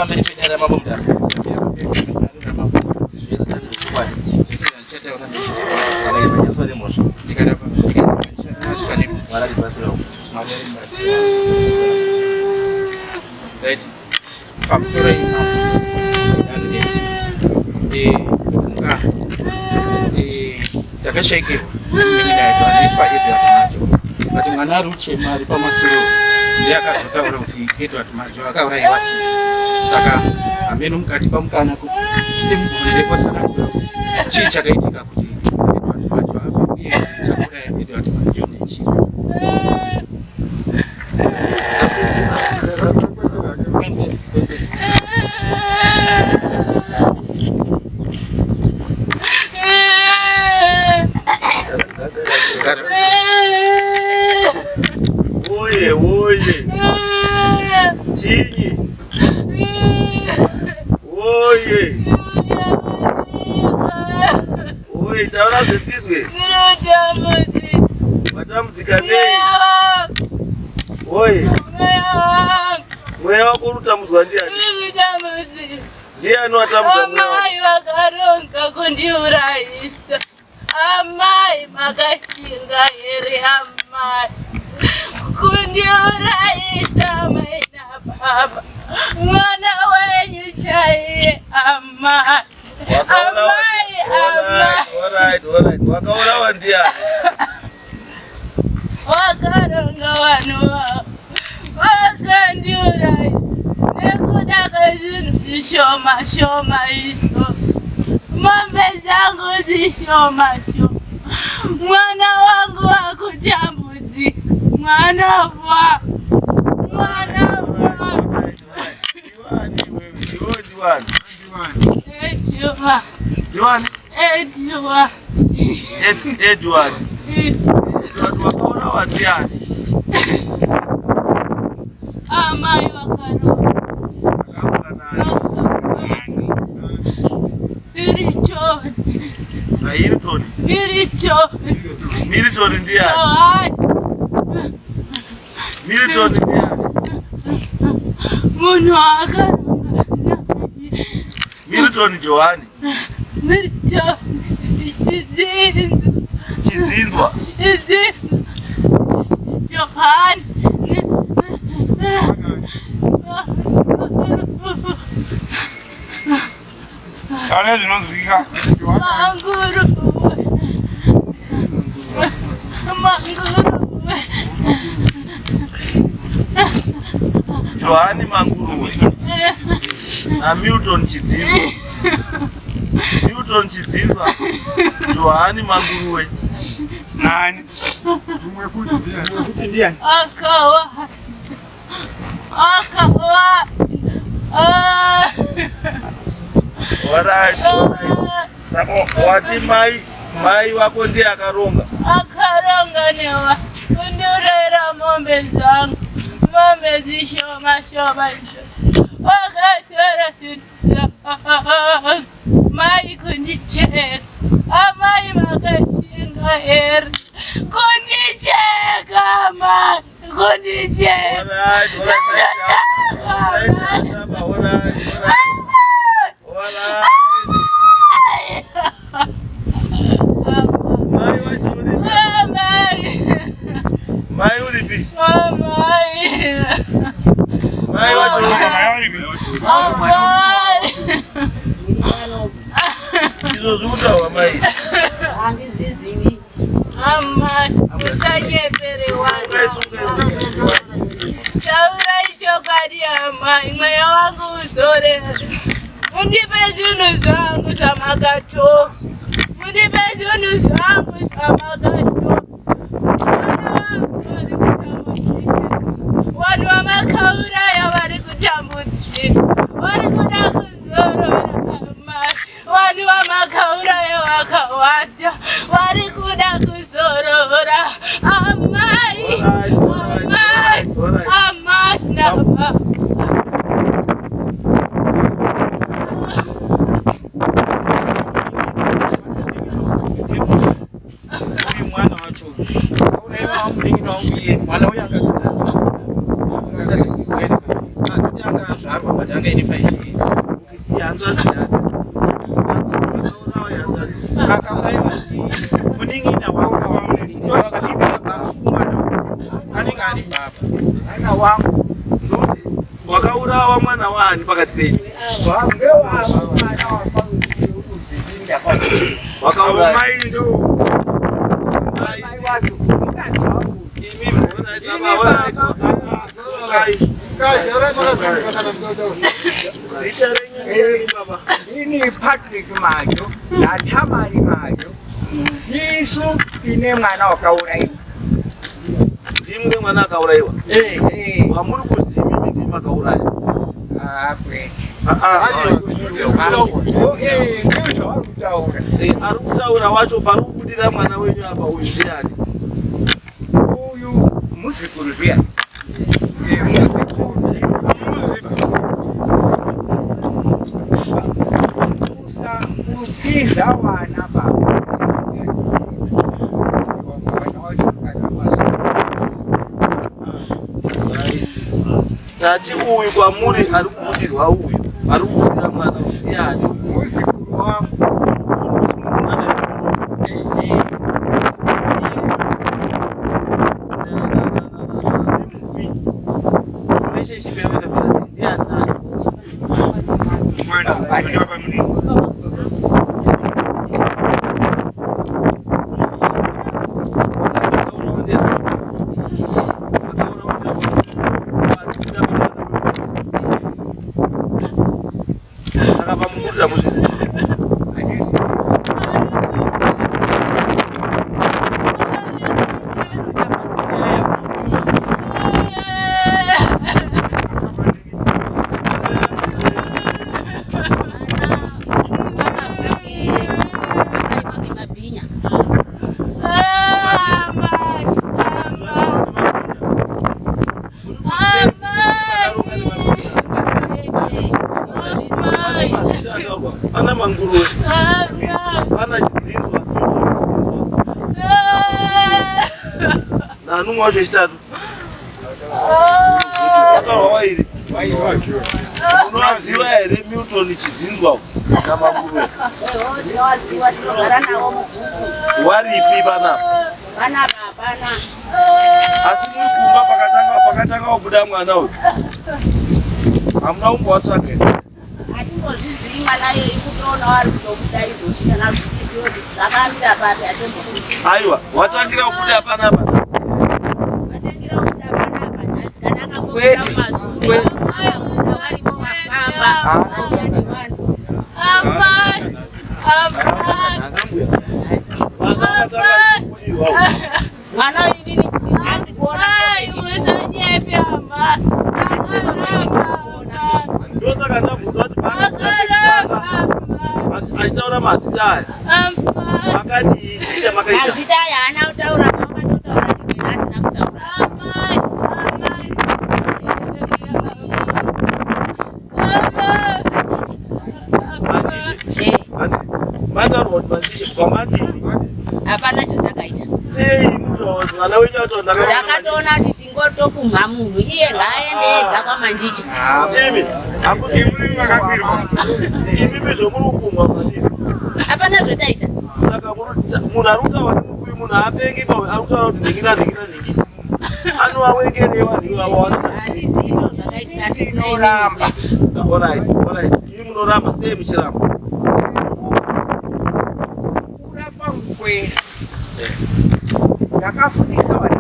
pamberi pedare ramambo Mutasa. Pamusoro ipapo takashaikirwa nemunin'ina yedu anoitwa Edward Majo, but mwana ari uchema ari pamasuro ndiye akazotaura kuti Edward Majo akaurayiwa sei. Saka hameno mukati pamukana kuti timubvunze kwatsanangura kuti chii chakaitika kuti Edward Majo afe uye chakuuraya Edward Majo ndechii. Oye, oye. Chinyi. Oye. Oye, taura zvendizwe. Watambudzika nei? Oye. Mweya wako uri kutambudzwa ndiani? Ndiani watambudza mweya wako? Amai vakaronga kundiurayisa. Amai makashinga here amai? Kundiurayisa amai nababa. Mwana wenyu chaiye amai. Amai, amai. Alright, alright. Wakaurawa ndiani? Wakaronga vanhu vavo vakandiuraya nekuda kwezvinhu zvishoma shoma izvo, mombe dzangu dzishoma shoma, mwana wangu wakutambudzika, mwana wa mwana wa Ndiwani wewe? Iwe ndiwani? Ediwa. Ndiwani? Ediwa. Edward. Edward wakaurawa ndiani? Amai vakarohwa. Milton. Na Hilton. Milton. Milton ndiani? Johani. Milton ndiani? Munhu akaronga naye. Milton Johani. Milton. Chidzinzwa. Chidzinzwa. Chidzinzwa. Johani. Taura zvinonzwika. Manguruwe. Manguruwe. Johani Manguruwe. Na Milton Chidzinzwa. Milton Chidzinzwa. Johani Manguruwe. Nani? Mumwe futi ndiani? Akawa. Akawa. Ah. Alright, alright. Saka wati mai wako ndiye akaronga. Akaronga newa kundiurayira mombe dzangu, mombe dzishoma shoma idzo. Wakatora zvinhu zvangu, mai kundicheka. Amai makashinga here kundicheka amai, kundicheka. Alright, alright. Alright, alright. Alright. Mai wacho uripi? Amai, Mai uripi? amai, Mai wacho uripi? Amai. Izvo zviri mai. Handizizivi. Amai, musanyepere wana. Taurai chokwadi amai, mweya wangu uzorere. Mundipe zvinhu zvangu zvamakatora. Mundipe zvinhu zvangu zvamakatora. Vana vangu vari kutambudzika. Vanhu vamakauraya vari kutambudzika. Vari kuda kuzorora amai. Vanhu vamakauraya vakawanda. Vari kuda kuzorora. Amai, amai, amai nababa. Uyu mwana wacho auraiwa munin'ina wangu iye mwana uyu angasati anga azvarwa, but anga ine 5 years. Ari baba. Mwana wangu. Ndokuti wakaurawa mwana waani pakati penyu? Wakauraya. Mai ndo. Mai wacho mukadzi wangu. Zita renyu ndiyani baba? Ini Patrick Majo naTamari Majo tisu tine mwana wakauraiwa. Ndimwe mwana akauraiwa. Ehe. Wamuri kuzi imimi ndimi makauraya. Ah, kwete. Ah, ah. Oh, eh, ndizvo zvavari kutaura. Eh, ari kutaura wacho pari kubudira mwana wenyu apa uyu ndiyani? Uyu muzukuru zviya. Eh, muzukuru. Kutiza vana baba. Tati uyu kwamuri ari kubudirwa uyu ari kubudira mwana uyu ndiyani? Muzukuru wangu. Eh, eh. Relationship yavakavhara sei ndiyani nani? Mwana mwana wapamunini. Saka pamukudza muzvizivi. Mabhinya. Amai, amai, amai, Pana manguruwe, amai. pana chidzinzwa, nanumwe wacho chitatu. Wataurwa wairi. Unoaziva here Milton chidzinzwa namanguruwe? Tinowaziwa, tinogara nawo mubhuku. Waripi panapa? Panapa hapana. Asi muri kumba pakatanga pakatanga kubuda mwana uyu. Hamuna kumbowatsvaga here? Hatingozvizivi mwana iyoyi kutoona wari kutobuda izvozvi kana kuti zvakamira papi hatimbozivi. Aiwa, watangira kubuda panapa. Vatangira kubuda panapa nhasi kana akambobuda Kwete, mumazure. kwete. Akabuda varimo vafamba. Vauya nevanhu. Amai, amai. Mwana akatanga kubudirwa uyu. Mwana uyu inini haasi kuona Ai, musanyepe amai. Akaramba, Ndosaka ndabvunza kuti akaramba, paakatanga achitaura mazita aya amai, makadii chii chamakaita? Mazita aya haana kutaura paakatotaura ndimene asina kutaura. amai, amai. Amai. Manjishe. Eh, Mataurwa kuti manjishe kwamadini. hapana chatakaita. Sei mutaura kuti mwana wenyu ataura ndakaona Takatoona kuti tingotopumha munhu iye ngaaende ega kwamanjicha. Imi, hakuti Imwi makabirwa. imimi zvomuri kupumwa madini. Hapana zvataita. Saka munhu ari kutaura nemukuyu munhu haapengi pa ari kutaura kuti nhingi nanhingi nanhingi. Anovawengerei vanhu ivavo vasingazivi. Handizivi ndo zvakaitika asi Ndinoramba. Alright, alright. Imi munoramba sei muchiramba? Kukura kwangu kwese ndakafundisa vana.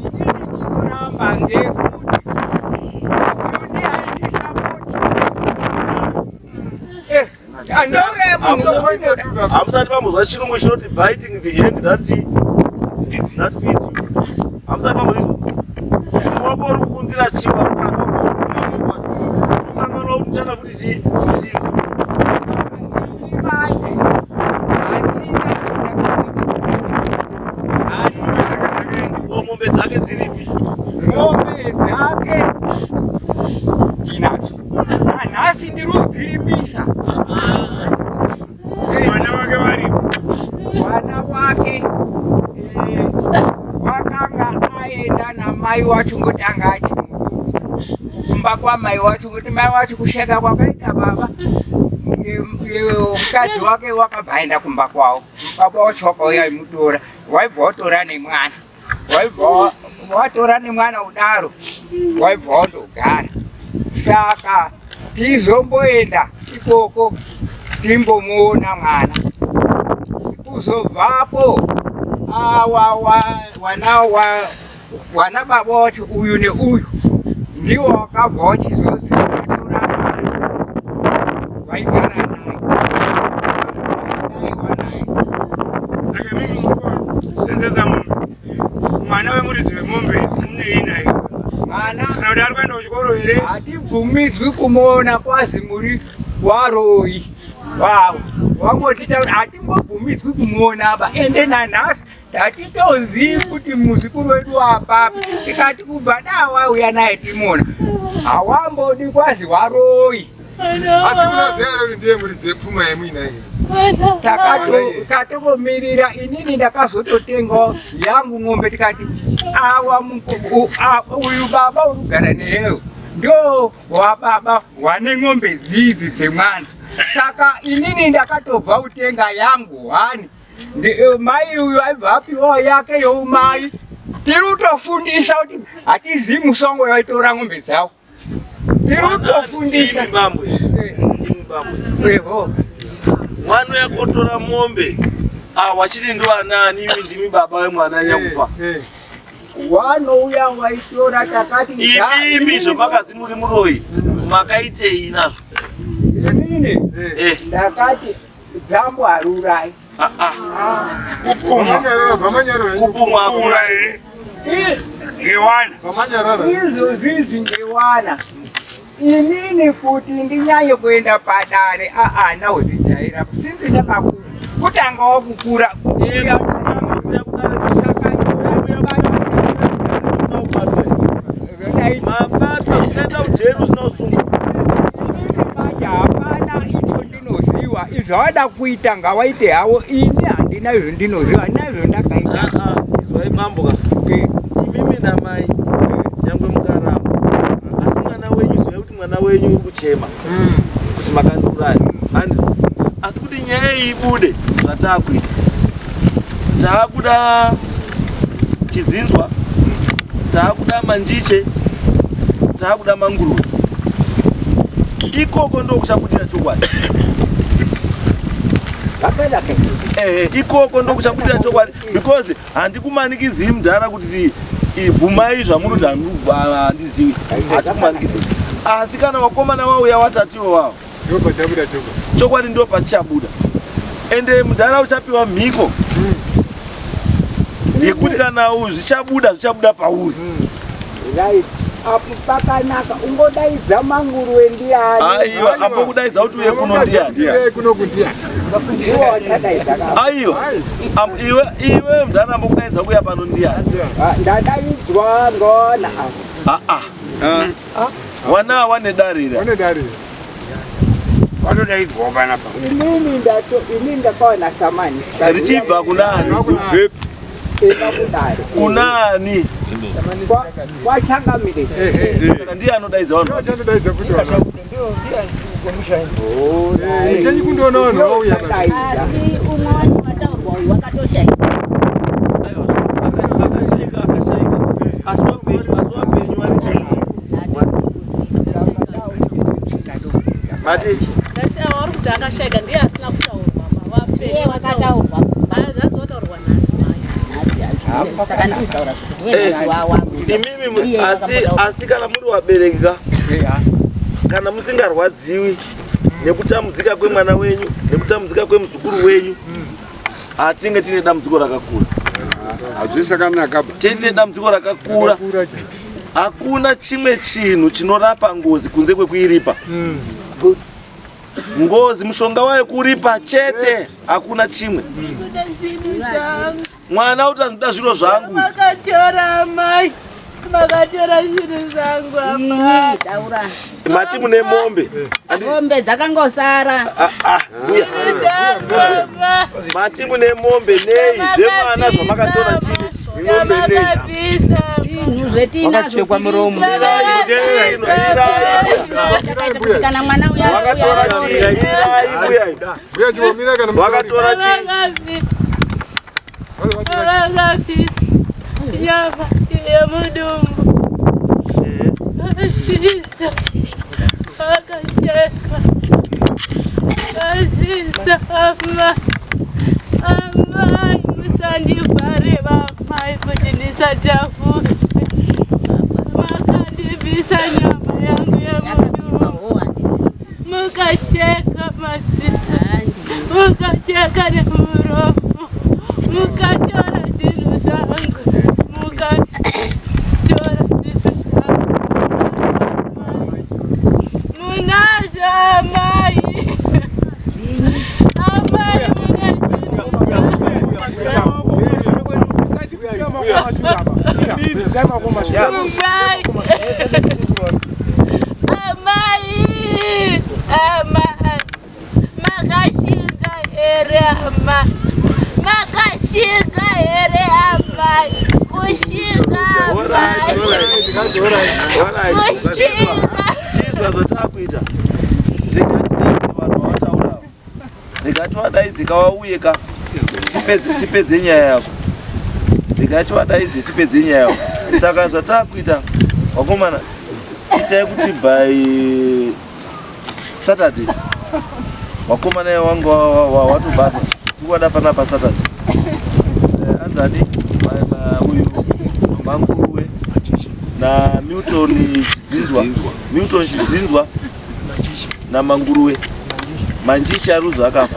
Inini ndinoramba ngekuti uyu ndiye aindisapota. Andouraya munhu wondinoda. Hamusati mambozwa chirungu chinoti biting the hand that that feeds you. Hamusati mambozvizwa. Muoko uri kukunzira chingwa mukanwa ukanganwa kuti uchada kuti chii chingwa. Handini manje, handina chandakaita. Handina. Ko mombe dzake dziripi? Mombe dzake ndinadzo. Nanhasi ndiri kudzirimisa. Vana vake varipo. Mwana wake wakanga aenda namai wacho ngoti anga achimuduku. Kumba. kumba kwamai wacho kuti mai wacho kusheka kwakaita baba mukadzi wake wakabva aenda kumba kwavo baba wacho wakauya aimutora waibva watora nemwana waibva watora nemwana kudaro waibva wandogara saka tizomboenda ikoko timbomuona mwana kuzobvapo awa wana wana baba wacho uyu neuyu ndiwo wakabva wachizonzi vatora mwana vaigara naye naye. Saka mimi mukusenzesa mombe, mwana wemuridzi wemombe munei naye? Mwana Kana kuti ari kuenda kuchikoro here? Hatibvumidzwi kumuona kwazi muri waroyi wavo wangotitaura, hatimbobvumidzwi kumuona ba. Ende nanhasi tatitonzii kuti muzukuru wedu wapapi, tikati kubva da wauya naye timuona hawambodi kwazi waroyi. Asi munoziva here kuti ndiye muridzi wepfuma yemuinayo? Tatokomirira inini ndakazototengawo yangu ng'ombe tikati awa uyu baba uri kugara neyeyo ndo wababa wane ng'ombe dzidzi dzemwana. Saka inini ndakatobva kutenga yangu hani mai uyu aibva apiwawo yake youmai. Tiri kutofundisa kuti hatizii musongo yaitora ng'ombe dzavo, tiri kutofundisa. Imi bambwe, imi bambwe. Eho. Mwana uya kotora mombe wachiti ndiwanani? Imi ndimi baba wemwana nyakufa. Wanouya waitora takati Imimi zvamakazi muri muroyi, makaitei nazvo? Inini ndakati dzambo harurai. Kupumwa kupumwa hakuna. Ngewana. Izvozvizvi ngewana inini kuti ndinyanye kuenda padare aana wezvijaira sinzi ndakakura kutangawo kukura kuuya saka Mabatwa kuenda ujeri usina kusungwa. Inini manje hapana icho ndinoziva. Izvo kuita ngawaite hawo, ini handina izvo ndinoziva, handina izvo ndakaita. Izwai mambo ka, imimi namai nyangwe mukaramba, asi mwana wenyu, zivai kuti mwana wenyu uri kuchema kuti makandiuraya handi. Asi kuti nyaya iyi ibude, zvataakuita, taakuda chidzinzwa, taakuda manjiche, taakuda manguruve. Ikoko ndo kuchabudira chokwadi. Zvakanaka. Ehe, ikoko ndo kuchabudira chokwadi, because handikumanikidzii mudhara kuti bvumai zvamuri kuti handizivi, hatikumanikidzii. Asi kana vakomana vauya watatiwo wavo, Ndopachabuda chokwadi. Chokwadi ndo pachichabuda. Ende mudhara uchapiwa mhiko yekuti kana zvichabuda, zvichabuda pauri. Right, apo pakanaka. Ungodaidza manguruwe ndiani? Aiwa, ambokudaidza kuti uye kuno ndiani? Ndiye kuno kundiani? Ndiwo wachadaidza ka? Aiwa, iwe iwe mudhara, ambokudaidza kuuya pano ndiani? Ah, ndadaidzwa ngona apo. Aa, wana wane darira. Wane darira. Watodaidzwawo panapa. Inini ndato inini ndakaona samani Richibva kunani? Eba kudare. Kunani? Kwachangamire. Saka ndiye anodaidza vanhu. Chanodaidza kuti vanhu. Chenyi kundoona vanhu vauya basi. Asi umwe wacho wataurwa uyu wakatoshaika. Akashaika, akashaika, asi wapenyu, asi wapenyu vari chii? Mati Ndati ava vari kuti akashaika ndiye asina kutaurwa. Ndiye wakataurwa. Zvanzi wataurwa nhasi mai. Nhasi, saka ndikutaura kuti wenhasi wawa. Imimi asi kana muri vabereki ka, kana musingarwadziwi nekutambudzika kwemwana wenyu nekutambudzika kwemuzukuru wenyu, hatinge tine dambudziko rakakura. Hazvisakanaka ba. Tine dambudziko rakakura. Hakuna chimwe chinhu chinorapa ngozi kunze kwekuiripa. Ngozi mushonga wayo kuripa chete, hakuna chimwe. Kuda zvinhu zvangu. Mwana utanoda zviro zvangu. Makatora mai, makatora zvinhu zvangu amai. Taura. Mati mune mombe? Mombe dzakangosara. Zvinhu zvangu amai. Mati mune mombe nei zvemwana zvamakatora chini? Yamakabvisa. Zvinhu zvetinazvo Wakachekwa muromo. takaita kuti kana mwana uya Wakatora chii? Mirai mbuya. Mbuya chimbomira kana Wakatora chii? Vakabvisa nyama yemudumbu. Vasisa vakasheka. Vasisa ama amai musandivhare vamai kuti ndisataure. Makandibvisa nyama yangu yemudumbu. Mukasheka maziso, mukacheka nemuromo, mukatora zvinhu zvangu, mukatora zvinhu zvangu. Munazvo amai, amai mune zvinhu zvangu. Amai, amai, amai, makashinga here amai, makashinga here amai, kushinga amai, kushinga. Chizwa zvatakuita. Rega tidaidze vanhu vawataura ava. Rega tivadaidze kavauye ka. Tipedze tipedze nyaya yako. Rega tivadaidze tipedze nyaya yako. Saka zvatakuita vakomana itai kuti by Saturday vakomana wangu watobatwa tikuvada panapa Saturday. Eh, Anzi adi uyu manguruwe na Milton Chidzinzwa Milton Chidzinzwa naManguruwe Manjichi aruzo akafa.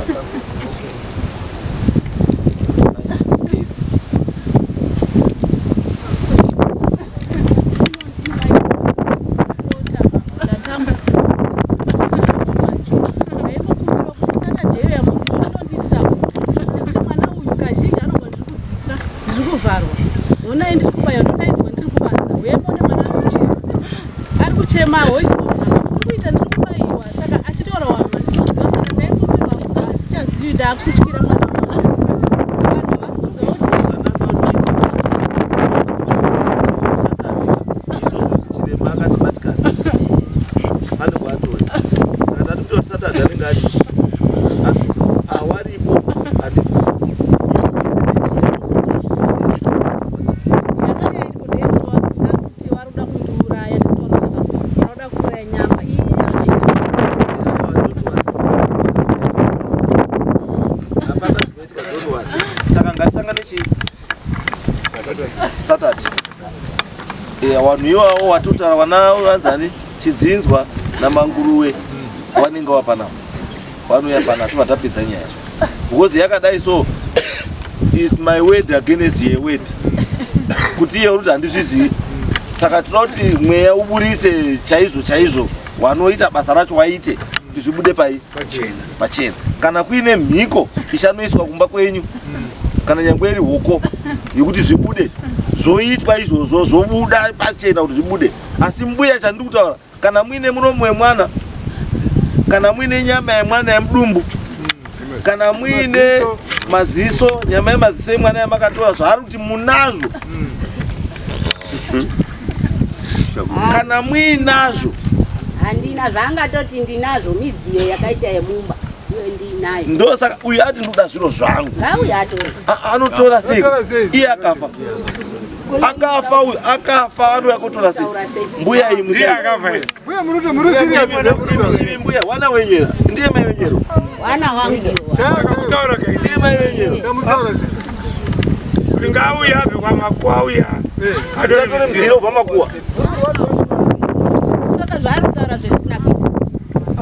Ndiri kuvharwa honai ndiri kubaya ndodaidzwa ndiri kubasa uye muone mwana ari kuchema ari kuchema hoisi uri kuita ndiri kubayiwa saka achitaura vanhu vandinoziva saka ndaikumbirwa handichazivi ndakutyira mwana wangu vanhu havasi kuziva kuti Chiremba akatibatikana ane kwatori saka tati kutoti Saturday anenge ari awaripo handi yasiyai iri kudemwa kuti vari kuda kundiuraya ndikutora kuti vari kuda kuuraya nyama iyi nyama iyi hapana zvinoitwa don't worry saka ngatisangane chii Saturday vanhu ivavo watotaura vana vanzani Chidzinzwa naManguruwe wanenge wapanapa vanouya pana tobva tapedza nyaya because yakadai so is my word against your word kuti iye uri kuti handizvizivi saka tinoda kuti mweya uburitse chaizvo chaizvo wanoita basa racho waite kuti zvibude pai pachena kana kuine mhiko ichanoiswa kumba kwenyu kana nyangwe iri hoko yekuti zvibude zvoitwa izvozvo zvobuda pachena kuti zvibude asi mbuya chandiri kutaura kana muine muromo wemwana kana muine nyama yemwana yemudumbu kana muine maziso nyama yemaziso emwana yamakatora zvaari kuti munazvo kana muinazvo Handina zvaangatoti ndinazvo midziyo yakaita yemumba iyo ndinayo. Ndosaka uyu ati ndoda zviro zvangu. Ngauye atore. Anotora sei? Anotora sei? Iye akafa. Akafa uyu, akafa anouya kotora sei? Mbuya iyi Ndiye akafa here? Mbuya munoto muri serious Imi mbuya wana wenyera. Ndiye mai wenyero. Wana wangu ndiwo. Akakutaura kai. Ndiye mai wenyero. Chamutaura sei? Kuti ngauye abve kwamakuwa uya. Atore mdziro kubva makuwa. Saka zvaari kutaura zvisina kuita.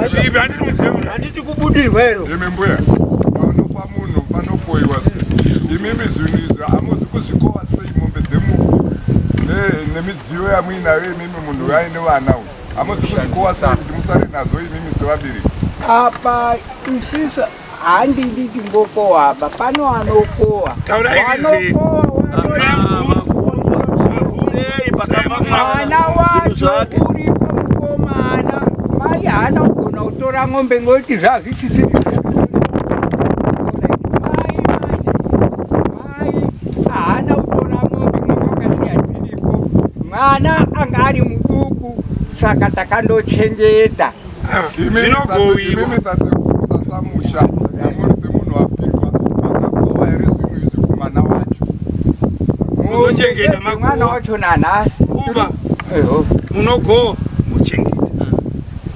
Zvipi handiri muzimu. Handiti kubudirwa ero. Imi mbuya, panofa munhu panokoiwa imimi zvinhu izvi hamuzi kuzvikowa sei mombe dzemufi nemidziyo yamuinayo imimi munhu aine vana uyu hamuzi kuzvikowa sei kuti musare nazvo imimi sevabereki Apa isisu handidi timbokowa apa pano anokowa. Taurai Wanokowa Sei pakafa mwana zvinhu wacho zvake. uripo mukomana mai haana kugona kutora ng'ombe ngokuti zvazvisisiri mai manje mai haana kutora ng'ombe. Mwana anga ari muduku saka takandochengeta. Zvinogowiwa. Sasekuru sasamusha amuri semunhu afirwa makagova here zvinhu izvi kumwana wacho? Munochengeta mwana wacho nanhasi. Kuba. Munogowa muchengeta.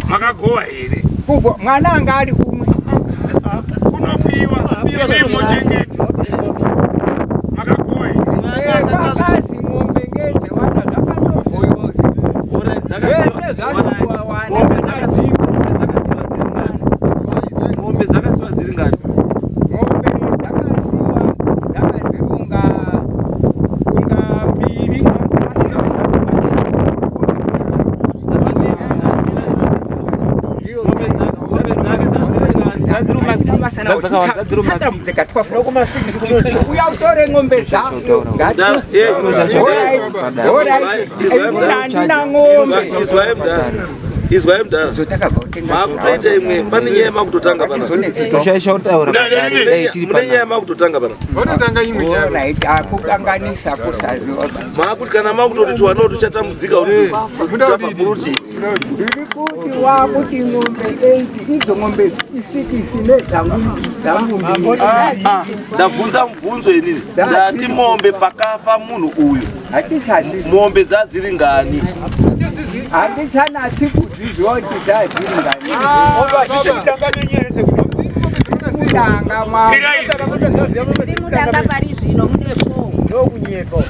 Makagowa here? Kugo mwana anga ari umwe. Kunopiwa imi mochengeta. Makagowa here? Kwakazi ng'ombe ngedzewana zvakandogoyiwa zvese zvasiwa wana Mombe dzakasiwa dziri ngani? Mombe dzakasiwa dzakadzirunga kunga mbiri. Uya utore ng'ombe dzako. Handina ng'ombe. Izwai mudhara, makutoita imwe pane nyaya makutotanga pana. Kushaisha kutaura padare dai tiri Mune nyaya makutotanga pana. Vanotanga imwe nyaya. Alright, akukanganisa kusaziva. Makuti kana makutoti tiwanawo tuchatambudzika uruti. Ndiri kuti wakuti ng'ombe 8 idzo ng'ombe isikisi nedzangu dzangu mbiri. Ndabvunza mubvunzo inini. Ndati mombe pakafa munhu uyu. Hatichadzi. Mombe dzadziri ngani? Handichanatsi kudziziva kuti dzadziri ngani. Mudanga mwa. Mudanga pari zvino mune four.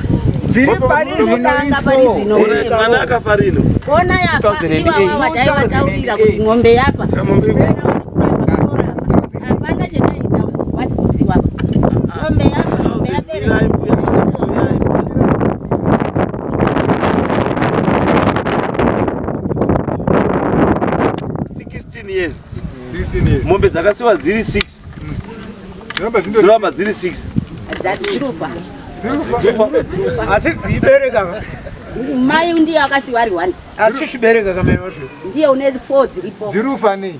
Dziri pari zvino Mudanga pari zvino mune four. Mwana akafa rini? Ona yafa iwawa wadai vataurira kuti ng'ombe yafa. Hapana chetaita wasikuziwa. Ng'ombe yafa, ng'ombe yabereka. Years. Mombe dzakasiwa dziri 6. Dzinoramba dziri 6. Dzatirufa. Asi dziibereka. Mai ndiye akasiwa ari one. Asi chibereka kamai vacho. Ndiye une four dziripo. Dzirufa nei?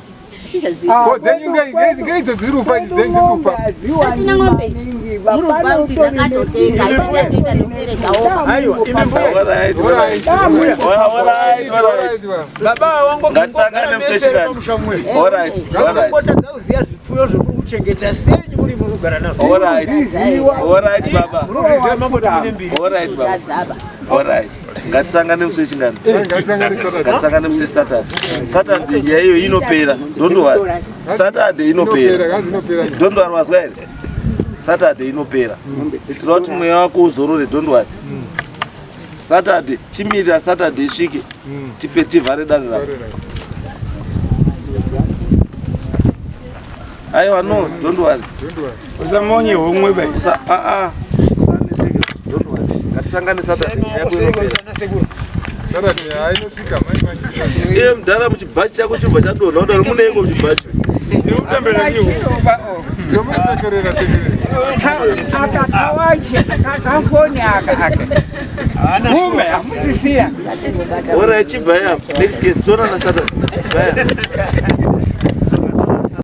Tichaziva. Ko dzenyu ngeidzo dzirufa idzi dzenyu dzisufa. Hatina ng'ombe idzi. Murufa kuti dzakatotenga. Dzakatoenda nekubereka oga. Aiwa, imi mbuya. Baba wangu Ngatisangane musechikani. pamusha mwedu. Alright, alright. Ngakungotadza kuziya zvipfuyo zvemuri kuchengeta senyu muri munogara nazvo. Alright. Alright baba. Munozviziva mambo kuti mune mbiri. Alright baba. Alright. Ngatisangane musi wechingani. Ngatisangane Saturday. Ngatisangane musi Saturday. Saturday nyaya iyo inopera. Don't worry. Saturday inopera. Inopera, inopera. Don't worry wazwa here? Saturday inopera. Tinoda kuti mweya wako uzorore, don't worry. Saturday, chimirira Saturday isvike. Tipe tivhare dare rako. Aiwa no, don't worry. Usamonye homwe bai. Usa a a. Usanetseke. Don't worry. Ngatisangane Saturday. Nyaya yako inopera. Saturday hainosvika mai manje. Iye mudhara muchibhachi chako chobva chadonha kudaro munengo muchibhachi. Ndomusekerera sekerera. Aka kawachi kafoni aka aka. Mume hamudzisiya. Alright, chibva yapo. Next case, toonana Saturday. Bye.